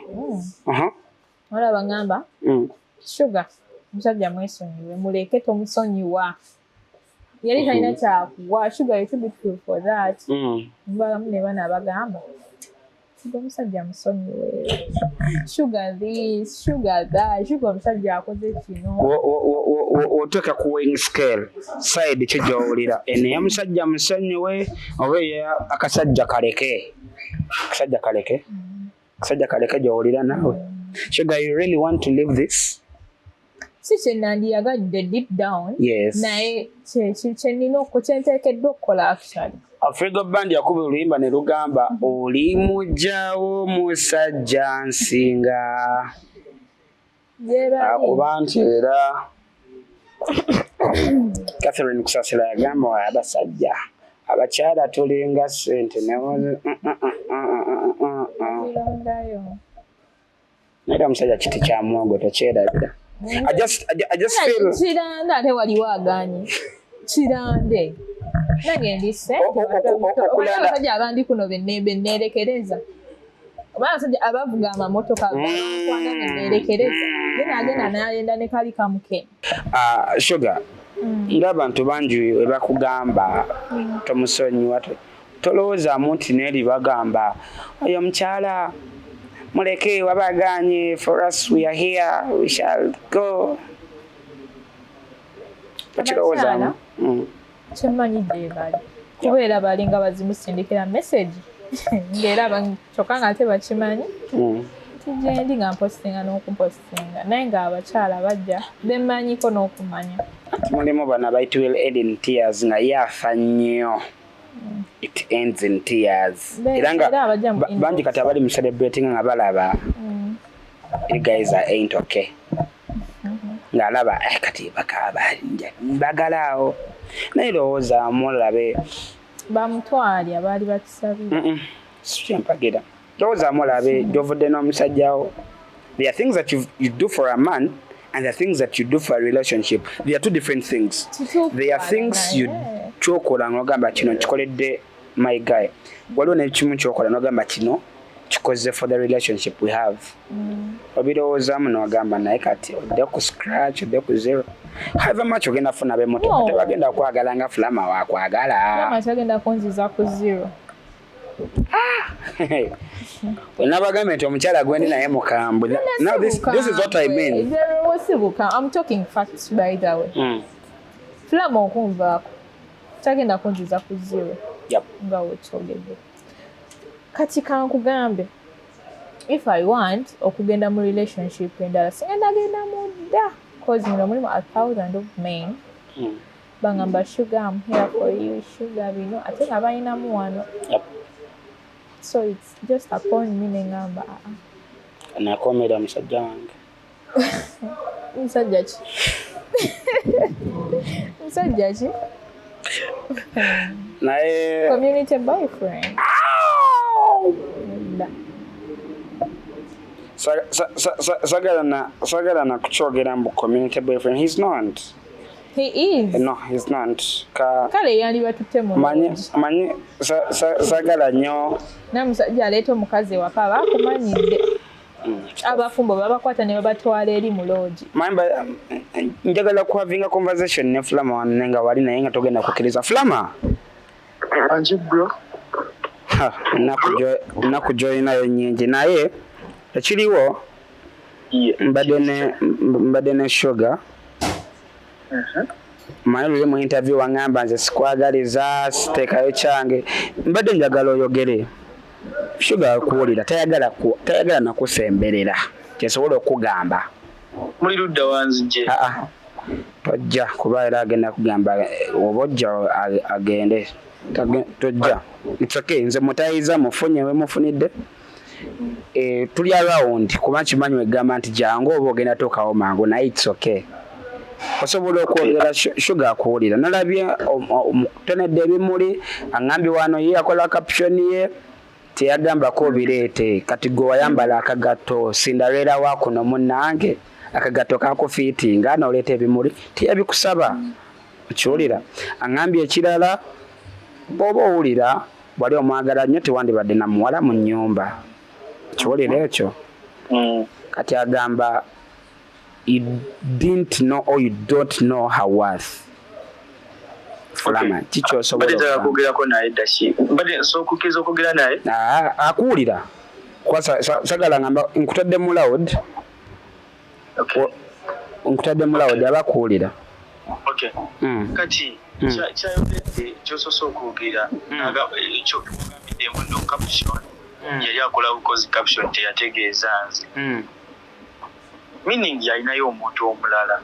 Olaba ngamba, "Sugar, omusajja mwesonyiwe, muleke, tomusonyiwa, yali talina kyakuwa. Sugar, you too beautiful for that." Mbalamu ne bana abagamba, "Sugar, omusajja musonyiwe. Sugar this, sugar that, sugar omusajja akoze kino." Oteeka ku weighing scale, side ki gy'owulira? Eno ey'omusajja musonyiwe oba eya akasajja kaleke? Akasajja kaleke, akasajja kaleke gy'owulira naawe. Sugar, you really want to leave this? Si kyenandiyagadde deep down, naye kyenina kyenteekeddwa okukola actually. Afrigo Band yakuba oluyimba ne lugamba, "Oli mujjawo musajja nsinga." Gyebali. Akuba nti era Catherine Kusasira yagamba, "Abasajja, abakyala tulinga ssente." Birondayo. Naye omusajja kiti kya muwogo, tokyerabira. I just feel Kirande, ate waliwo aganye kirande, nange ndi ssente. Okulanda- Abasajja abandi kuno benneerekereza, oba abasajja abavuga amamotoka bankwana benneerekereza, ye naagenda n'ayenda ne kali kamuke. Ah, Sugar, ng'abantu bangi we bakugamba tomusonyiwa, tolowoozaamu nti neeri bagamba oyo omukyala muleke wabaganye? For us, we are here, we shall go. Tokirowoozaamu? Kyemmanyi gye bali, kubeera balinga bazimusindikira message ng'era kyokka nga ate bakimanyi nti gyendi nga mpositinga n'okumpositinga, naye ng'abakyala bajja bemmanyiko n'okumanya. Mulimu bano aba "It will end in tears", nga ye afa nnyo, it ends in tears. Era nga Era abajja mu inbox. Bangi kati abali mu celebrating nga balaba you guys are ain't okay, ng'alaba, eh, kati bakaaba mbagala awo, naye lowoozaamu olabe. Bamutwali abaali bakisabira. Si kyempagira. Lowoozaamu olabe gy'ovudde n'omusajjawo. There are things that you do for a man and there are things that you do for a relationship. They are two different things. Kituufu. There are things you naye. Kyokola ng'ogamba kino nkikoledde my guy, waliwo nekimu kyokola n'ogamba kino kikoze for the relationship we have. Obirowoozaamu n'ogamba, naye kati odde ku scratch, odde ku zero. However much ogenda funa b'emmotoka, No. tebagenda kwagala nga Fulama wakwagala. Mama kyagenda kunziza ku zero. Nabagambye nti omukyala gwendi naye mukambwe. Now this is what I mean. Sibuka, I'm talking facts, by the way. Fulama okunvaako kyagenda kunziza ku zero. Nga wekyogedde kati, kankugambe, if I want okugenda mu relationship endala, singenda genda mu dda, cause muno mulimu a thousand of men. Bangamba, "Sugar, I'm here for you, sugar," bino ate nga balinamu wano. So it's just upon me neŋŋamba, "Ah, Nakomera musajja wange. Musajja ki? Musajja ki?" Naye Community boyfriend. Nedda. Sagala na kukyogera mbu community boyfriend. He's not. He is. No, he's not. Ka Kale yali batutte mu manyi lodge. Manyi sagala nnyo. Naye omusajja aleeta omukazi ewaka aba akumanyidde. Abafumbo babakwata ne babatwala eri mu lodge. Manyi njagala kuhavinga conversation ne Flama wanne nga wali, naye nga togenda kukkiriza, Flama. Anji bro. Ha, ennaku gy'olinayo nnyingi, naye ekiriwo, mbadde ne Sugar. Manyi luli mu interview waŋŋamba nze sikwagaliza, siteekayo kyange. Mbadde njagala oyogere. Sugar kuwulira tayagala nakusemberera, kyesobola okugamba. Muli ludda wanzije? Aa, tojja, kuba era agenda kugamba, eh, oba ojja agende. Tojja, it's okay. Nze mutayiza mufunye we mufunidde. Eh, tuli around, kuba nkimanyi wegamba nti jangu oba ogenda tuukawo mangu, naye it's okay. Osobola okwogera, Shuga akuwulira. Nalabye omutonedde ebimuli, aŋambye wano ye yakola caption ye, teyagambako obireete. Kati gwe wayambala akagatto Cinderella wa kuno, munnange, akagatto kakufiitinga n'oleeta ebimuli, teyabikusaba. Okiwulira? Aŋambye ekirala, bw'oba owulira wali omwagala nnyo, tewandibadde na muwala mu nnyumba. Kiwulira ekyo? Mm. Kati agamba you didn't know or you don't know her worth. Fulama, kikyosobola Mbadde njagala okugamba? kwogerako naye daki, mbadde nsobola okukkiriza okwogera naye? Ah, akuwulira. Kuba sagala ngamba nkutadde mu loud. Okay. Nkutadde mu loud, aba akuwulira. Okay. Kati kyayogedde, kyosoose okwogera, ekyo ogambidde mbu no caption yali akola bukozi caption, teyategeeza nze, meaning yalinayo omuntu omulala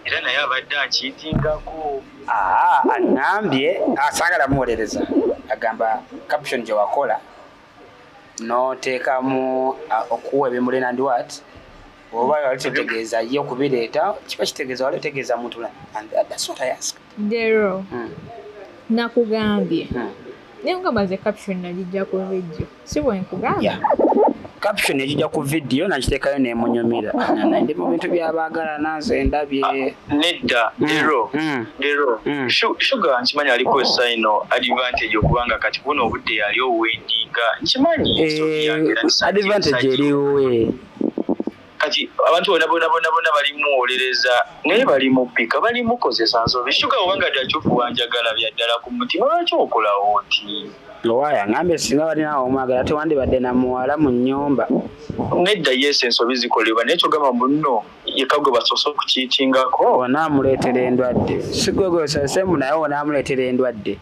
era naye abadde ankiitingako. Aa, aŋŋambye saagala muwolereza. Agamba caption gye wakola n'oteekamu okuwa ebimuli and what, oba wali tetegeeza ye okubireeta, kiba kitegeeza wali otegeeza muntu mulala. And that's what I asked. Dero, nakugambye, naye nga maze caption nagijja ku video, si bwe nkugambye? Yeah. Caption egijja ku video, nakiteekayo nemunyumira. Ndi mu bintu byabaagala nanze ndabye. Nedda, Dero. Dero, Shuga nkimanyi aliko sayino advantage, okubanga kati buno obudde yali owendinga, nkimanyi ensobi yange era Advantage nsajja. eriwe? Kati abantu bonna bonna bonna bonna balimuwolereza, naye balimupika, balimukozesa nsobi. Shuga, obanga ddakyufu wanjagala bya ddala ku mutima, lwaki okolawo oti? Owaaya ngambye singa balina omwagala tewandibadde na muwala mu nnyumba. Nedda, yes, ensobi zikolebwa, naye kyogamba mbu nno yekka gwe basoose okukiitingako. Onaamuleetera endwadde, si gwe gwesasemu, naye onaamuleetera endwadde.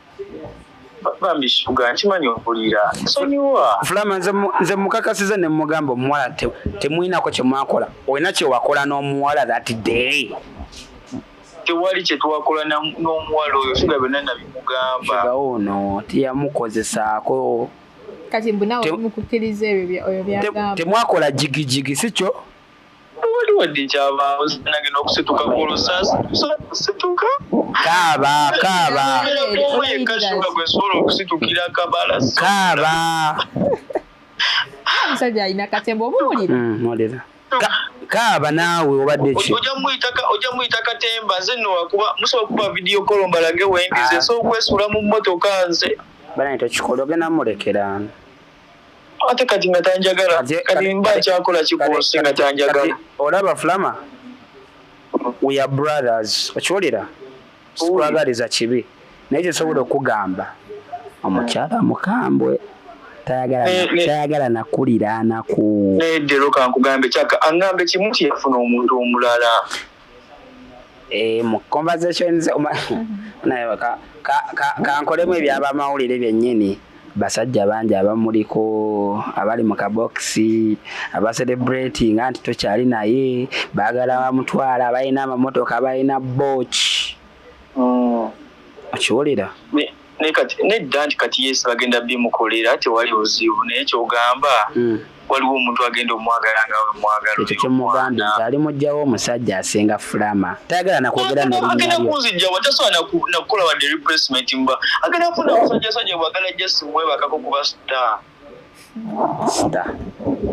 Bambi Shuga, nkimanyi ompulira, nsonyiwa. Fulama, nze mukakasiza ne mugamba omuwala temuyinako kye mwakola. Olina kye wakola n'omuwala that day? Tewali kye twakola n'omuwala oyo, Shuga, byonna nabimugamba. Shuga ono tiyamukozesaako. Kati mbu naawe mukukkiriza ebyo oyo byagamba? Temwakola jigijigi, si kyo? Tewali wadde kyabaawo, nagenda okusituka kwolosasituka. Kaaba, kaaba. Yekka Shuga gwe nsobola okusitukira kabala. Kaaba. Omusajja alina katemba, omuwulira? Muwulira. Kaaba naawe, obadde ki? Ojja muyita katemba, nze nno wakuba musobola okuba video call mbalage wendize, nsobola okwesuula mu mmotoka nze. Banaye, tokikola, ogenda mulekera. Ate kati nga tanjagala, kati mba kyakola kikunsi nga tanjagala. Kati olaba Flama, we are brothers, okiwulira? Sikwagaliza kibi, naye kyesobola okugamba, omukyala mukambwe, tayagala tayagala nakuliraanaku. Nedero, kankugambe kyaka aŋŋambe kimu nti yafuna omuntu omulala. Eh, mu conversations naye kankolemu ebyabamawulire byennyini. Basajja bangi abamuliko, abali mu kabokisi, abacelebratinga nti tokyali naye, baagala bamutwala, balina amamotoka, balina boki. Okiwulira? Ne kati nedda nti kati yes, bagenda bimukolera, tewali buzibu, naye kyogamba waliwo omuntu agenda omwagala nga wemwagala. Ekyo kyemugambye nti ali mujjawo omusajja asinga Fulama, tayagala nakwogera agenda nerinnya lyo. Kunzijjawa, tasobola nakukola wadde replacement, mba agenda kufuna musajja sajja bwagala, just mwebakako kuba star. Star,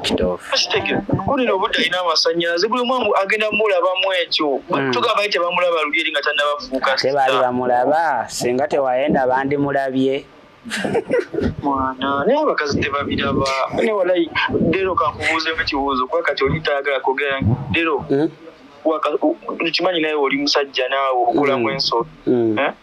kituufu. Kitegera kunino obudde alina amasanyalaze, buli omu agenda mulabamu ekyo. Tugamba ye tebamulaba luli eri nga tannabafuuka Ate baali star. bamulaba, singa tewayenda bandimulabye. Mwana, naye abakazi tebabiraba. Ne walayi Dero, kankubuuzeemu ekibuuzo, kuba kati oli tayagala kwogera. Dero, nkimanyi naye oli musajja, naawe okolamu ensobi. Eh?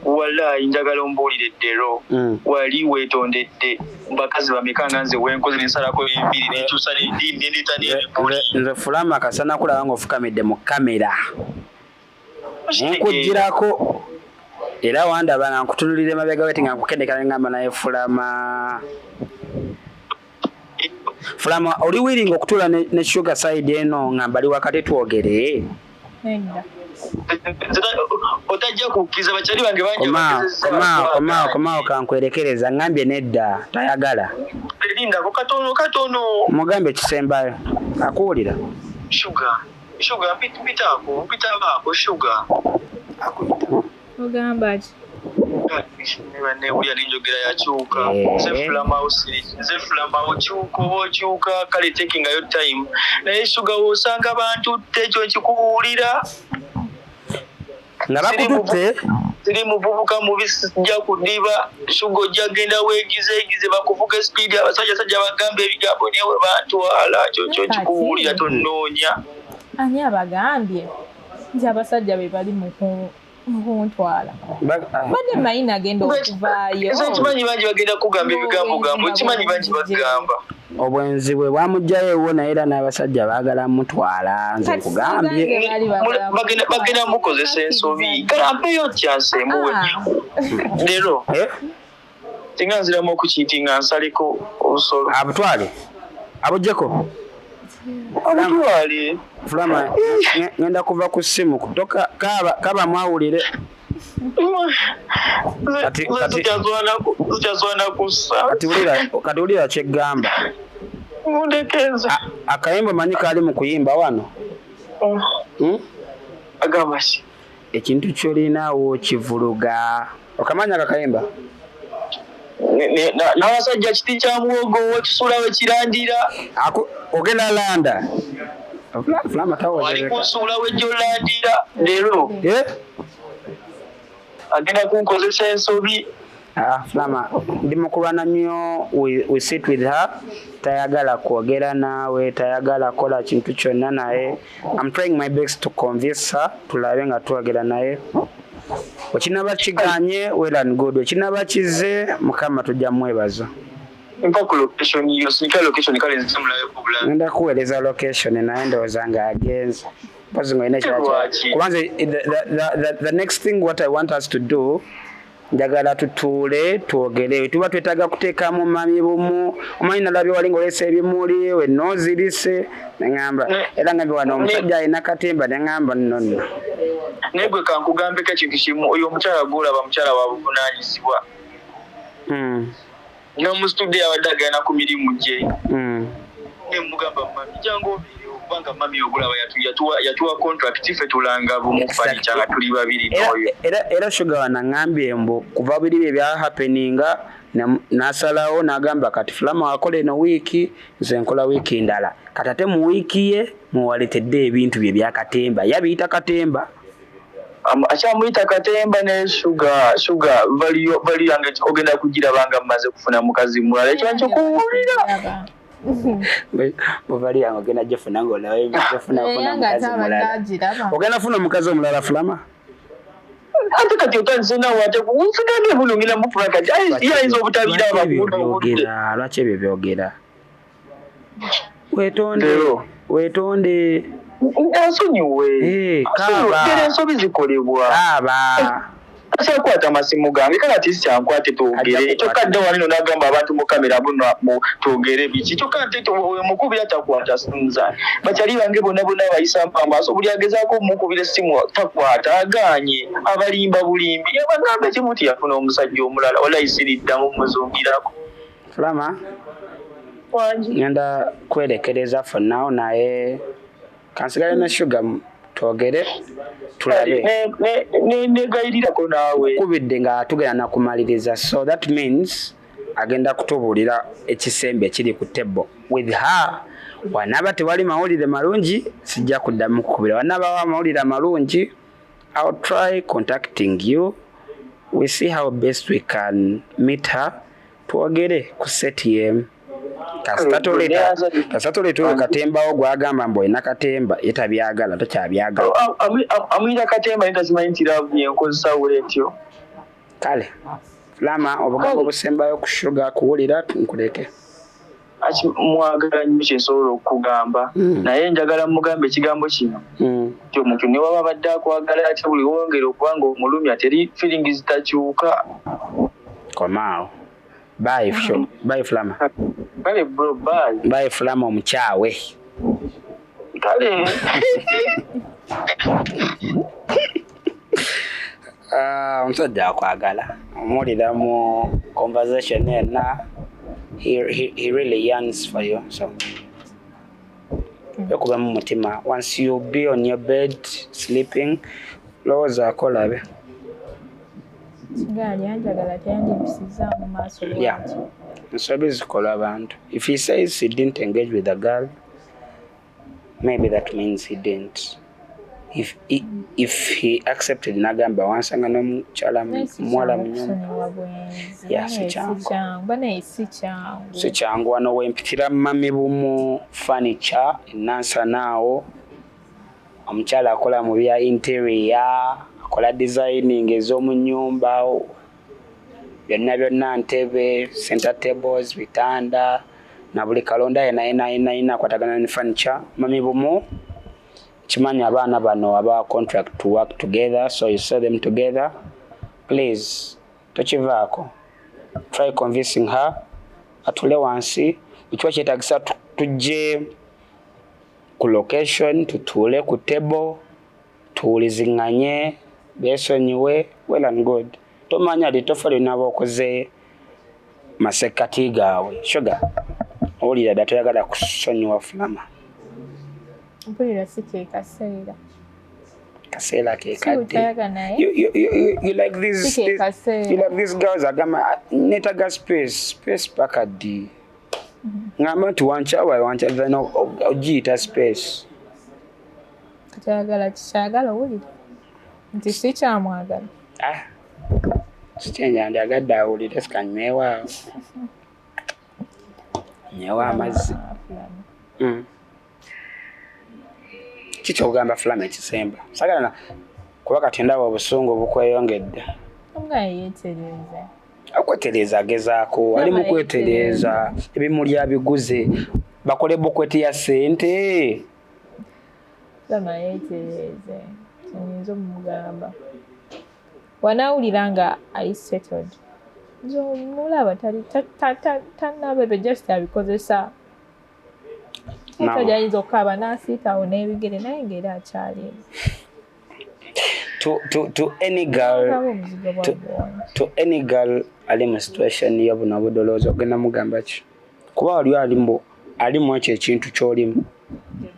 Wallayi njagala ombuulire Dero, wali weetondedde bakazi bameka nga nze wenkoze nensalako enviiri nenkyusa n'eddiini nendeeta n'ebikuli? Nze Fulama, kasana kulaba ng'ofukamidde mu kamera nkugirako, era wandaba nga nkutunulira emabega weti nga nkukendeka, nengamba naye Fulama, Fulama, oli willing okutuula ne Sugar side eno nga mbali wakati twogere? Nedda. Otajja kukkiriza, bakyali bange bangi. Komaawo, komaawo, komaawo, komaawo, kankwerekereza. Ngambye nedda, tayagala. Erindako katono katono. Mugambe ekisembayo, akuwulira. Sugar. Shuga, mpitaako, mpitabaako, Shuga. Akuyita. Ogamba ki? Newulira n'enjogera yakyuka. Nze Fulama osiri, nze Fulama okyuka oba okyuka, kale takingayo time. Naye Shuga w'osanga bantutte, ekyo nkikubuulira. Nga bakututte? Siri muvubuka mubi, sijja kudiba. Shuga ojja genda weegizeegize, bakuvuga sipiidi, abasajja sajja bagamba ebigambo newe bantwala, kyo kyo nkikubuulira, tonnoonya. Ani abagambye nti abasajja be bali mu kuntwala? Badde mmanyi nagenda okuvaayo. Nze nkimanyi bangi bagenda kugamba ebigambo gambo, nkimanyi bangi bagamba. Obwenzi bwe bwamugjayo ewuwo, naye era n'abasajja baagala mutwala, nze nkugambye. Bagenda mukozesa ensobi. Kale ampeeyo chance emuwe. Leero singa nziramu okukiitinga nsaleko obusolo. Abutwale? Abuggyeko? Obutwale. Fulama, ngenda kuva ku ssimu. Kaba mwawulire. Zikyaswana kussa. Kati wulira kyeggamba. Mundekeza. Akayimba manyi kali mu kuyimba wano. Agamba ki? Ekintu ky'olinawo kivuluga. Okamanya akakayimba? N'abasajja kiti kya muwogo wekisula wekirandira. Ogenda landa. Fulama tawa. Wali kunsuula wejjolandira leero. Agenda kunkozesa ensobi. Fulama, ndi mukulwana nnyo, we sit with her. Tayagala kwogera naawe, tayagala kola kintu kyonna naye. I'm trying my best to convince her, tulabe nga twogera naye. Wekinaba kiganye, well and good. Wekinaba kize, Mukama tujja mwebaza. Mpa ku location yo, sinika location kale nze mulabe ku bulamu. Ngenda kuweereza location naye ndowooza ng'agenze. Mpozi ng'olina ekirala. Kubanza the next thing what I want us to do, njagala tutuule twogere. Tuba twetaaga kuteekamu mami bumu. Omanyi nalabye wali ng'oleese ebimuli, wenoozirise, ne ŋŋamba era ngambye wano omusajja alina katemba, ne ŋŋamba nno nno. Naye gwe kankugambeko ekintu kimu, oyo omukyala gw'olaba mukyala wa buvunaanyizibwa. N'omusitudde abadde agenda ku mirimu gye. Ne mugamba mami jangu obeerewo, kubanga mami ogulaba yatuwa contract ffe tulanga bumufanica nga tuli babiri n'oyo. Era Shuga wano aŋŋambye mbu kuva biri bye bya happeninga, n'asalawo n'agamba kati Fulama wakola eno wiiki, nze nkola wiiki ndala. Kati ate mu wiiki ye muwaletedde ebintu bye bya katemba, yabiyita katemba. Akyamuyita katemba ne Shuga, Shuga value yange ogenda kugiraba nga mmaze kufuna mukazi mulala, ekyo nkikubuulira. Buvali yange ogenda gifuna ng'olaba gifuna mukazi mulala. Ogenda funa omukazi omulala Fulama? Ate kati otandise naawe ate nsigadde buno ngenda mufuna kati ye ayinza obutabiraba. Lwaki ebyo byogera? Weetonde, weetonde. Nsonyiwe. Kaaba. Ensobi zikolebwa. Kaaba. Akyakwata amasimu gange kale ati sikyankwate twogere. Kyokka dda wano n'agamba abantu mu kamera buno twogere biki. Kyokka ate mukubira takwata simu zange. Bakyali bange bonna bonna bayisa amaaso, buli agezaako omukubira essimu takwata, agaanye, abalimba bulimbi. Yabagamba ekimu nti yafuna omusajja omulala, walayi siriddamu muzungirako. Fulama, ngenda kwerekereza for now, naye kansigale ne Shuga twogere tulabe. Negayirirako naawe. Kubidde nga tugenda nakumaliriza, so that means agenda kutubuulira ekisembe ekiri ku table with her. Wanaaba tewali mawulire malungi sijja kuddamu kukubira, wanaaba amawulire amalungi I'll try contacting you. We see how best we can meet her, twogere ku set yemu. Kasita toleeta katembawo gwagamba mbu olina katemba, ye tabyagala, tokyabyagala. Amuyita katemba naye takimanyi nti love yenkozesa bwetyo. Kale Fulama, obugambo obusembayo ku Shuga kuwulira nkuleke. Mwagala nnyo kyensobola okukugamba, naye njagala mugambe ekigambo kino nti omuntu ne waba abadde akwagala ate buli wongera okuba nga omulumya teri feeling zitakyuka. Komaawo. Bye, bye Fulama. Kale bro, bye. Bye Fulama omukyawe. Kale. Omusajja akwagala. Omuwulira mu conversation yenna. He really yearns for you. So. Wekubemu mutima. Once you be on your bed sleeping, lowoozaako olabe. Singa yali anjagala, teyandimpisizza mu maaso bw'atyo. Nsobi zikola abantu. If he says he didn't engage with the girl, maybe that means he didn't. If he accepted nagamba wansanga n'omukyala Naye si muwala kyangu mu nyumba. Okusonyiwa bwenzi. Yeah, si Naye si kyangu. kyangu, banaye si kyangu. Si kyangu. Wano wempitira Mami Bumu Furniture enansana awo, omukyala akola mu bya interior, akola designing ez'omu nyumba byonna byonna, ntebe, center tables, bitanda na buli kalonda yena yena yena yena akwatagana ne furniture. Mami Bumu, kimanyi abaana bano aba contract to work together, so you saw them together. Please tokivaako, try convincing her atule wansi. Ekiba kyetagisa tujje ku location, tutuule ku table, tuwuliziŋŋanye, beesonyiwe, well and good. Tomanya litofa linaaba okoze masekkati gaabwe. Sugar, owulira dda toyagala kusonyiwa Fulama? Mpulira si ke kaseera. Kaseera ke Si kadde. butayagala, naye You like this, si ke this, kaseera. you like these girls agamba, "Ah, neetaga space." Space paka ddi? Ngamba nti wankyawa wankya, then ogiyita space. Kyayagala kikyagala, owulira nti si kyamwagala. Ah, sikyenja ndyagadde awulire. Sikanywewo nywewo amazzi. Fulama. Kikyogamba Fulama ekisemba sagala na kuba kati ndaba obusungu bukweyongedde. Omugaye yeetereeza. Okwetereeza agezaako, ali mu kwetereeza. Ebimuli abiguze, bakole bouquet ya ssente. Fulama yeetereeze, kyenyinza omugamba. Wanaawulira nga ali settled, nze omulaba tali tannaba ebyo, just abikozesa. Omusajja ayinza okukaaba n'asiitawo n'ebigere, naye ng'era akyali To any girl aba omuzigo bwagwonya. To any girl ali mu situation yo buno obudoloozi, ogenda mugamba ki? Kuba waliwo ali mu ekyo ekintu ky'olimu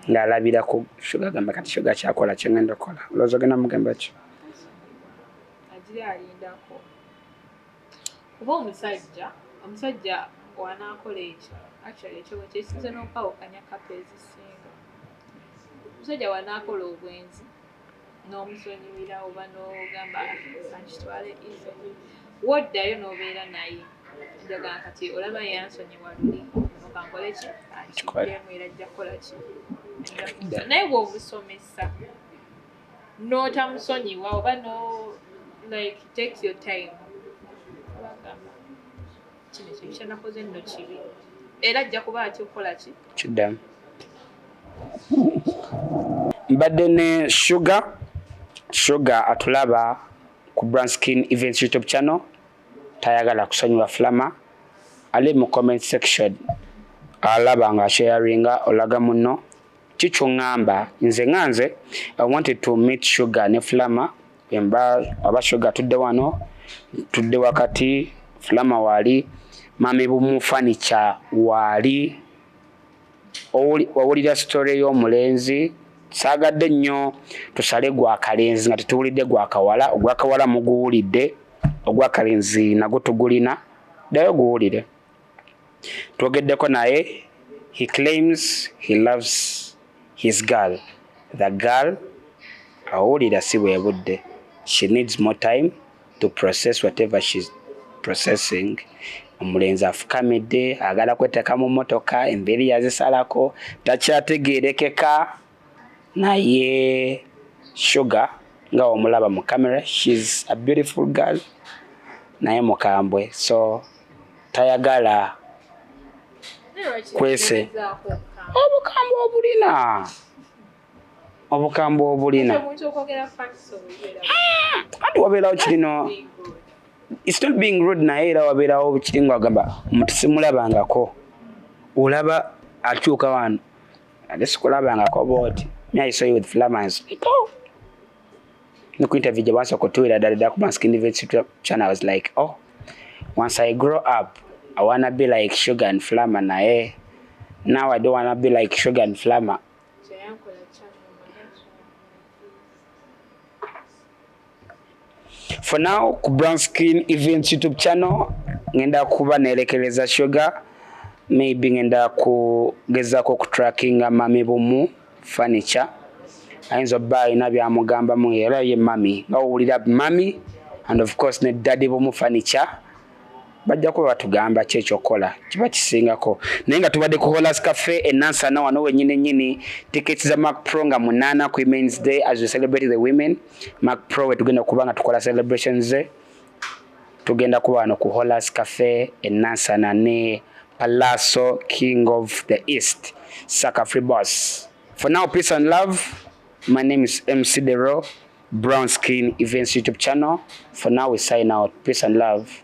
ng'alabira ku Sugar, gamba kati Sugar kyakola kyengenda okukola, olowooza ogenda mugamba ki? Agira alindako, kuba omusajja wanaakola ekyo, actually ekyo bwe kyekisinze n'okwawukanya couple ezisinga. Omusajja wanaakola obwenzi n'omusonyiwira oba n'ogamba kankitwale easy, woddayo n'obeera naye, njagala kati olaba yansonyiwa luli, okankole ki, kankiddemu, era ajja kukola ki? Ajja kumusonyiwa. Naye bw'omusomesa n'otamusonyiwa oba no like takes your time, bagamba kino ekintu kyanakoze nno kibi, era ajja kuba atya okukola ki? Kiddamu. Mbadde ne Sugar. Sugar atulaba ku Branskin Events YouTube channel, tayagala kusonyiwa Flama. Ali mu comment section alaba nga sharinga, olaga muno kikyoŋŋamba. Nze nga nze I wanted to meet Sugar ne Flama. Emba aba Sugar tudde wano, tudde wakati Flama waali, Mami Bumu Furniture waali. Wawulira story y'omulenzi. Saagadde nnyo tusale gwakalenzi nga tetuwulidde gwakawala. Ogwakawala muguwulidde, ogwakalenzi nagwo tugulina, ddayo guwulire. Twogeddeko naye, he claims he loves his girl. The girl awulira si bwe budde, she needs more time to process whatever she's processing. Omulenzi afukamidde, agala kweteeka mu mmotoka, enviiri yazisalako, takyategeerekeka. Naye Sugar nga omulaba mu camera, she's a beautiful girl, naye mukambwe, so tayagala kwese obukambwe obulina, obukambwe obulina. Anti wabeerawo kirino, it's not being rude, naye era wabeerawo kiri nga agamba omuntu simulabangako, olaba akyuka wano ate sikulabangako booti. Me, I saw you with Flamans, like, oh, ne ku interview gye bansooka otuwira ddala ddala ku Maskin Events channel, I was like, oh, once I grow up I wanna be like Sugar and Flama. Naye now I don't wanna be like Sugar and Flama. Kyeyankola kyannuma. For now, ku Brown Skin Events YouTube channel ngenda kuba nerekereza Sugar. Maybe ngenda kugezaako okutrackinga Mami Bumu Furniture, ayinza obba alina byamugambamu, era ye mami nga owulira mami, and of course ne Daddy Bumu Furniture bajja kuba batugamba ki ekyokukola kiba kisingako. Naye nga tubadde ku Holas Cafe enansana wano wenyini nyini. Tickets za Mark Pro nga 8 ku Women's Day, as we celebrate the women. Mark Pro wetugenda kuba nga tukola celebrations ze, tugenda kuba wano ku Holas Cafe enansana ne Palaso, King of the East, Saka Free Boss. For now, peace and love. My name is MC Dero, Brown Skin Events YouTube channel. For now, we sign out. Peace and love.